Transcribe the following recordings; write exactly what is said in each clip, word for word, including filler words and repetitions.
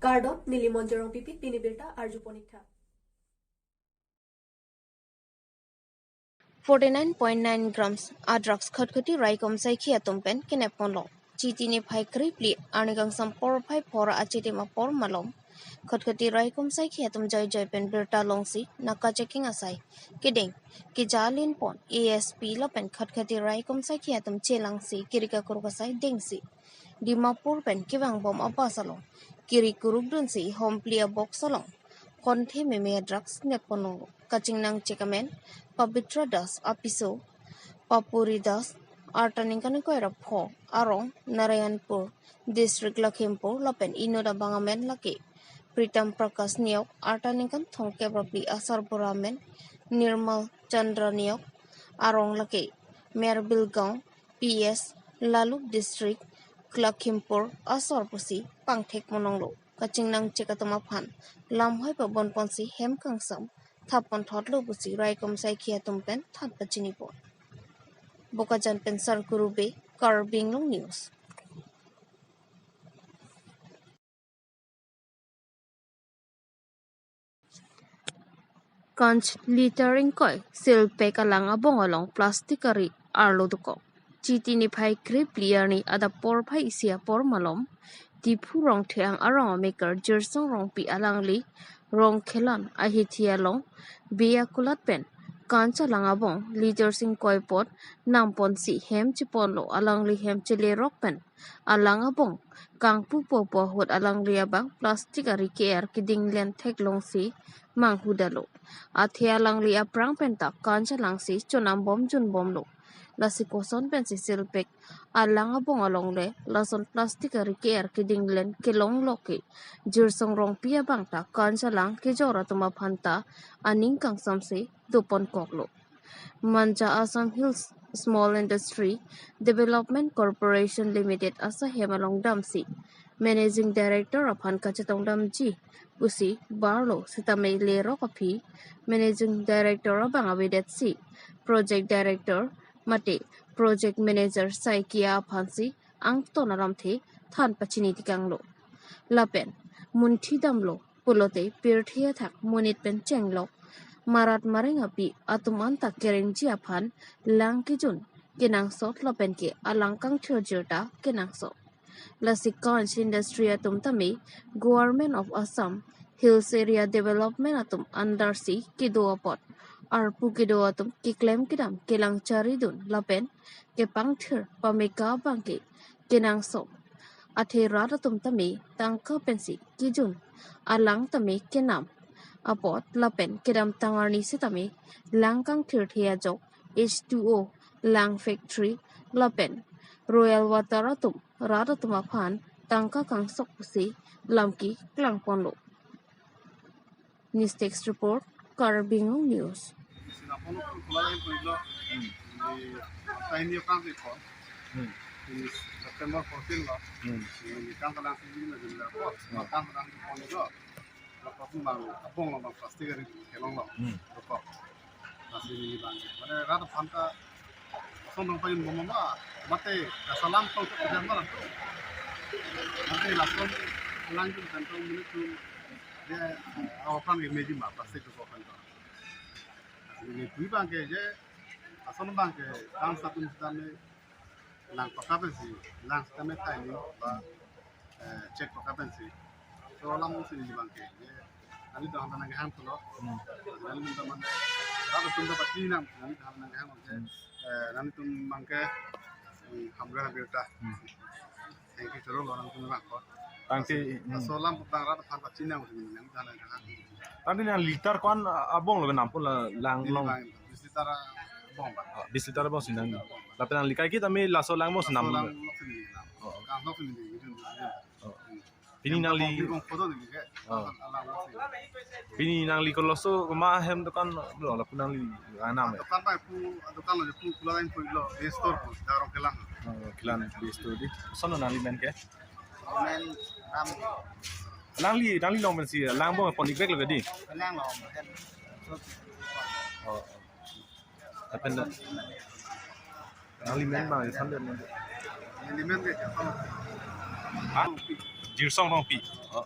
Kardom, neli Monjorong Pipit, pini birta arju ponik tha. Forty nine point nine grams a drugs Khatkhati raikom saikhi atum pen kenep ponlo. Chiti niphai krepli arni kangsam porphai phor achitim apor malom Khatkhati raikom saikhi atum joijoi pen birta longsi naka checking asai kedeng keja alin pon A S P lapen Khatkhati raikom saikhi atum chelangsi kiri kakrok asai dengsi Dimapur pen kevangbom a-bus along kiri kuruk dunsi hompli a-box along konthe meme a-drugs nep ponlo. Kachingnang chek amen Pabitra Das apiso Papuri Das, arta ningkan ingkoi ra pho, arong Narayanpur, District Lakhimpur, lapen inut abang amen lake Pritam Prakash Neok, arta ningkan thomkep ra phli, asarbura amen Nirmal Chandra Neok, arong lake Merbilgaon, P S Laluk, District Lakhimpur asor pusi pangthek ponlonglo. Kachingnang chek atum aphan lamhoi pabon ponsi hem kangsam thap ponthotlo pusi raikom saikhi atum pen than pachini pon. Bokajan pen Sarkuru Bey, Karbi Anglong News. Kanch liter ingkoi sealed pack alang abong along plastic ari arlo dokok. Chiti niphai krepli arni adap porphai isi apor malom Diphu Rongtheng arong amekar Jirsong Rongpi alangli Rongkhelan ahithi along bey akulat pen kanch alang abong liter ingkoi apot nam ponsi hem cheponlo. Alangli hem chelerok pen alang abong kangpupo pu ahut alangli abang plastic ari ke-er kedinglen theklongsi manghu detlo. Athe alangli aphrang penta kanch alangsi chonambom junbomlo. Lasi koson pensi sealed pack alang abong along le lason plastic ari ke-er kedinglen kelonglo ke Jirsong Rongpi abang ta kanch alang kejor atum aphan ta aning kangsamsi doponkoklo. Manja Assam Hills Small Industry Development Corporation Limited asahem along damsi Managing Director aphan kachetongdamji pusi barlo, sitame lerok aphi Managing Director abang avedetsi Project Director mate Project Manager saikia aphansi angton alamthe than pachini tekanglo. Lapen munthi damlo pulote pirthe athak monit pen chenglok marat mareng api atum anta kerengji aphan lang kejun kenangsot lapen ke alang kangthir jirta kenangsot. Lasi kanch industry atum tame Government of Assam Hills Area Development atum under si kedo apot arpu kedo atum keklem kedam kelang charidun lapen kepangthir pameka abang ke kenangsot. Athe rat atum tame tangka pensi kejun alang tame kenam apot lapen kedamtang arni sitame lang kangthirthe ajok H two O lang factory lapen Royal Water atum rat atum aphan tangka kangsok pusi lamki klangponlo. News Desk Report, Karbi Anglong News. Sinapono pun kula lain pun ilo. Hmm. Di tahini aphrang si pon. Hmm. Di September fourteen lo. Hmm. Di kang kalang si di na jumlah ko. Hmm. Kang kalang si pon ilo. Lo ko pun bang, abong lo bang plastic ari kelonglo. Hmm. Lo ko. Plastic ini bang. Mane rat aphan ta ason nang pain bom ma. Mate kasalam tong tu kerja mana tu. Mate langsung lang tu kan tu minit tu. Dia, eh, aw aphrang imagine ma plastic tu ko kan tu. Ini pui bang ke je, ason bang ke, tang satu sitame lang paka pensi, lang sitame thai ni ba, eh, check paka pensi. So alam si ni bang ke je, nelitum hana nang hang pulo. Hmm. Nelitum teman, rata tum dapat ni nang, nelitum hana nang hang je. Hmm. Eh, nelitum bang ke, hmm, hamra birta. Hmm. Thank you, choro lo nang tum bang ko. Tangte, hmm. So alam putang rat aphan pachinang si ni nang hana nang hang. Tangte nang liter ko-an, ah, abong lo nampo la lang long. Bang, bis liter abong bang. Oh, bis liter abong si nang. Lapen nangli kaiketa me laso lang abong si nam. Laso lang abong si ni nam. Oh. Kang abong si ni ni. Oh. Pini nangli, oh. Pini nangli koloso ma hem dokan lo, lapu nangli anam ya? Dokan bai pu, dokan lo pu kula lain pu lo, di store pu, darong kelang. Oh, kelang di store di. Sono nangli men ke? Men ram. Nangli, nangli long men si, lang abong pon ik bek lo ke di? Lang long, men. Oh, oh. Lapen da. Nangli men bang, isan de men. Neli men ke, Jirsong Rongpi. Jirsong Rongpi. Oh.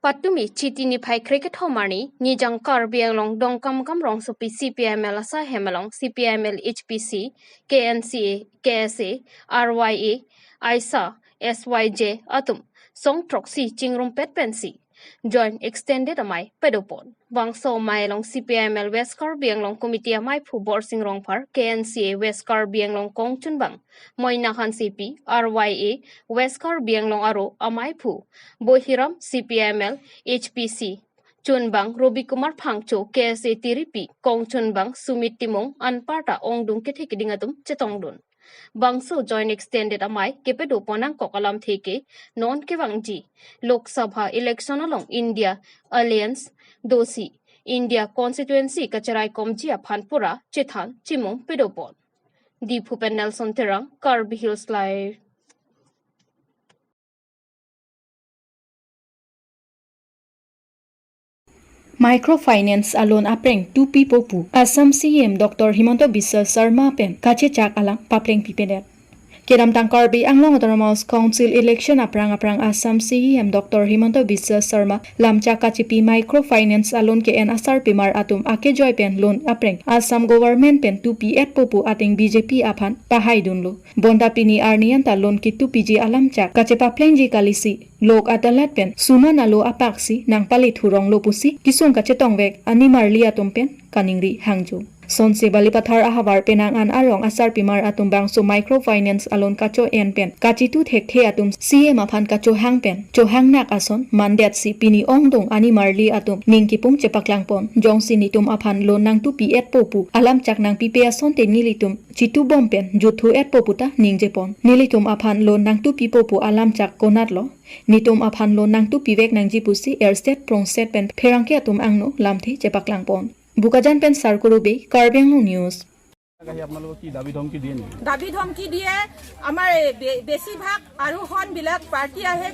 Patumi Chiti niphai krekethom arni, Nijang Karbi Anglong Dongkamukam rongsopi C P I M L asaihem along C P I M L H P C, K N C A, K S A, R Y A, AISA, S Y J atum song throksi chingrumpet pensi Joint Extended Amei padopon. Bangso amei along C P I M L West Karbi Anglong Committee ameiphu Borsing Rongphar, K N C A West Karbi Anglong kongchunbang Moina Hansepi, R Y A West Karbi Anglong aro ameiphu Bohiram, C P I M L H P C chunbang Robi Kumar Phangcho, K S A Tiripi kongchunbang Sumit Timung anparta ongdung kethe keding atum chetongdun. Bangso Joint Extended Amei kepadopon nangkok alamthe ke non kevangji Lok Sabha election along India Alliance dosi India Constituency kacharaikomji aphan pura chethan chimung padopon. Diphu pen Nelson Terang, Karbi Hills Live. Microfinance a-loan apreng tupipo pu Assam C E M Doctor Himanta Biswa Sarma pen kachechak alam paplengpipedet. Kedamtang Karbi Anglong Autonomous Council election aphrang aphrang Assam C E M Doctor Himanta Biswa Sarma lamchak kachipi microfinance a-loan ke-en asarpimar atum akejoi pen loan apreng Assam government pen tupi-etpo pu ateng B J P aphan pahaidunlo. Bonta pini arni anta loan kitupiji alamchak kachepaplengji kalisi Lok Adalat pen suman alo apaksi nangpale thuronglo pusi kesung kachetongvek animarli atum pen kaningri hangjo. Sonse Balipathar ahavar penang an arong asarpimar atum bangso microfinance a-loan kacho-en pen kachitu thekthe atum C E M aphan kachohang pen chohangnak ason mandetsi pini ongdung animarli atum ning kipum chepaklangpon. Jongsi netum aphan loan nangtupi-etpo pu alamchak nangpipe asonte nelitum chitubom pen juthu-etpo puta ningjepon. Nelitum aphan loan nangtupipo pu alamchak konatlo? Netum aphan loan nangtupivek nangji pusi erset prongset pen pherangke atum angno lamthe chepaklangpon. Bokajan pen Sarkuru Bey, Karbi Anglong News. আপোনালোকক কি দাবী ধমকি দিয়ে নেকি? দাবী ধমকি দিয়ে। আমাৰ এই বে-, বেছিভাগ আৰোহণবিলাক পাৰ্টি আহে,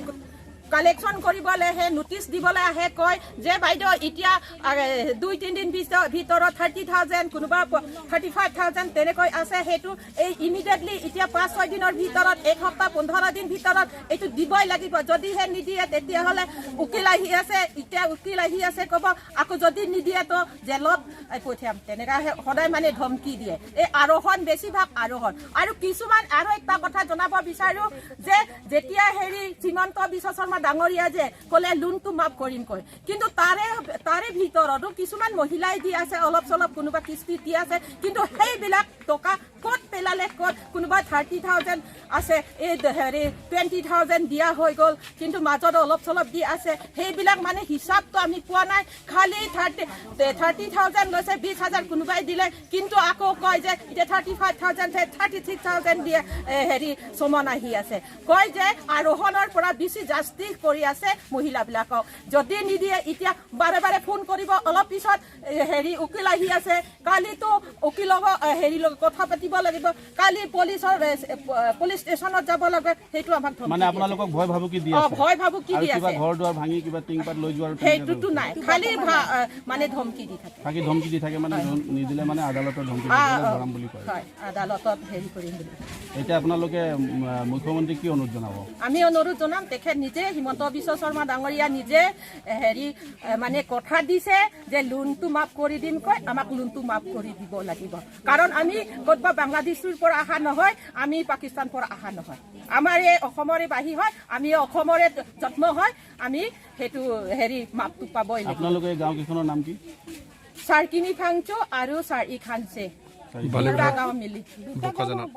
কালেকশ্যন কৰিবলৈ আহে, নটিচ দিবলৈ আহে, কয় যে বাইদেউ এতিয়া, আ, দুই তিনিদিন ভিত-, ভিতৰত থাৰ্টি থাউজেণ্ড, কোনোবা প-, থাৰ্টি ফাইভ থাউজেণ্ড তেনেকৈ আছে। সেইটো এই ইমিডিয়েটলি এতিয়া পাঁচ ছয় দিনৰ ভিতৰত, এক সপ্তাহ পোন্ধৰ দিন ভিতৰত এইটো দিবই লাগিব। যদিহে নিদিয়ে তেতিয়াহ'লে উকিল আহি আছে, এতিয়া উকিল আহি আছে ক'ব, আকৌ যদি নিদিয়ে তো জেলত, এ, পঠিয়াম। তেনেকা সে-, সদায় মানে ধমকি দিয়ে। এই আৰোহণ, বেছিভাগ আৰোহণ। আৰু কিছুমান আৰু এটা কথা জনাব বিচাৰো যে যেতিয়া হেৰি হিমন্ত বিশ্ব শৰ্মা ডাঙৰীয়া যে ক'লে লোনটো মাফ কৰিম কৈ, কিন্তু তাৰে, তাৰে ভিতৰতো কিছুমান মহিলাই দি আছে, অলপ চলপ কোনোবা কিস্তি দি আছে, কিন্তু সেইবিলাক টকা ক'ত পেলালে ক'ত, কোনোবা থাৰ্টি থাউজেণ্ড আছে, এই দ-, হেৰি টুৱেণ্টি থাউজেণ্ড দিয়া হৈ গ'ল, কিন্তু মাজত অলপ চলপ দি আছে। সেইবিলাক মানে হিচাপটো আমি পোৱা নাই। খালি থাৰ্টি, এ, থাৰ্টি থাউজেণ্ড লৈছে, বিশ হাজাৰ কোনোবাই দিলে, কিন্তু আকৌ কয় যে এতিয়া thirty five thousand, thirty six thousand দিয়ে, এ, হেৰি চমন আহি আছে। কয় যে আৰোহণৰ পৰা বেছি জাষ্টিছ কৰি আছে মহিলাবিলাকক। যদি নিদিয়ে, এতিয়া বাৰে বাৰে ফোন কৰিব, অলপ পিছত, এ, হেৰি উকিল আহি আছে। কালিতো উকিল লগত, এ, হেৰি লগত কথা পাতিব লাগিব। কালি পুলিচৰ, এ, প-, পুলিচ ষ্টেচনত যাব লাগে। সেইটো আমাক ধমকি মানে দি আছে। আপোনালোকক ভয় ভাবুকি দি অ, আছে? ভয় ভাবুকি আৰু দি কিবা আছে। ঘৰ দুৱাৰ ভাঙি কিবা টিংপাত লৈ যোৱাৰ তেনেকে সেইটোতো নাই, খালি ভা-, আ, মানে ধমকি দি থাকে। বাকী ধমকি দি থাকে মানে, হয়। ধম-, নিদিলে মানে আদালতৰ ধমকি দি আ, থাকে, অ, ভৰাম বুলি কয়। হয়, আদালতত হেৰি কৰিম বুলি। এতিয়া আপোনালোকে, উম, মুখ্যমন্ত্ৰীক কি অনুৰোধ জনাব? আমি অনুৰোধ জনাম, তেখেত নিজে, হিমন্ত বিশ্ব শৰ্মা ডাঙৰীয়া নিজে, এ, হেৰি, এ, মানে কথা দিছে যে লোনটো মাফ কৰি দিম কৈ, আমাক লোনটো মাফ কৰি দিব লাগিব। কাৰণ আমি ক'তবা বাংলাদেশৰ পৰা অহা নহয়, আমি পাকিস্তান পৰা অহা নহয়। আমাৰ এই অসমৰে বাসী হয়, আমি অসমৰে জন্ম হয়, আমি সেইটো হেৰি মাফটো পাবই লাগিব। আপোনালোকে এই গাঁওকেইখনৰ নাম কি? চাৰকিনি ফাংচু আৰু চাৰি খানছে। চাৰি দুটা গাঁও মিলি। বোকাজানত।